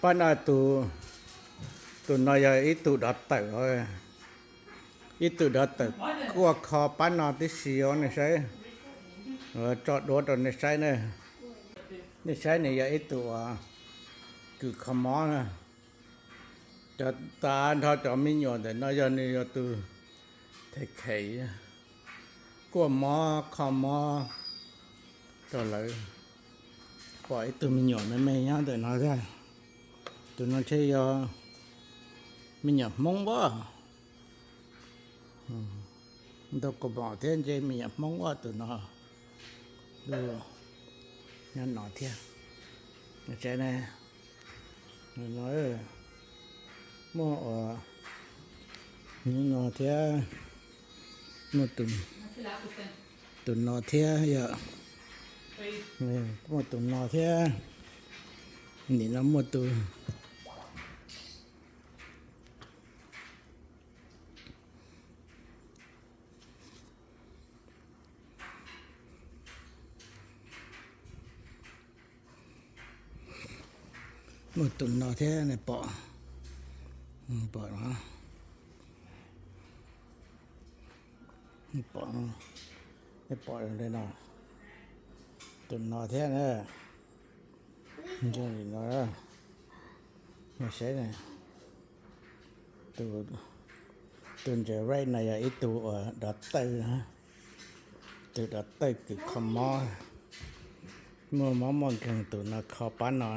Pab no tus, tus no yog ib tug dov tawm, ib tug dov tawm kuaj kho pab no tib si os nej saib. Tso duav rau nej saib ne. Nej saib nws yog ib tug uas kws kho mob na. Cov tas nrho cov me nyuam ntawm no yog nws yog tus them khem kuaj mob kho mob rau lawv. Pom ib tug me nyuam me me nyob ntawm no thiab. Tus no ntshe yog me nyuam Hmoob as. Ntau kua mom thiab ntshe me nyuam Hmoob as tus no. Nyob no thiab. Saib ne, no muaj ua no thiab, muaj tus no thiab yom, muaj tus no thiab, nim no muaj tus Muaj tus no thiab, pom, pom no, pom, pom no, tus no thiab na. Nco li no, saib, tus ntses right no yog ib tug uas dov tawj, tus dov tawj kws kho mob, muaj mob muaj nkeeg tus no kho pab no.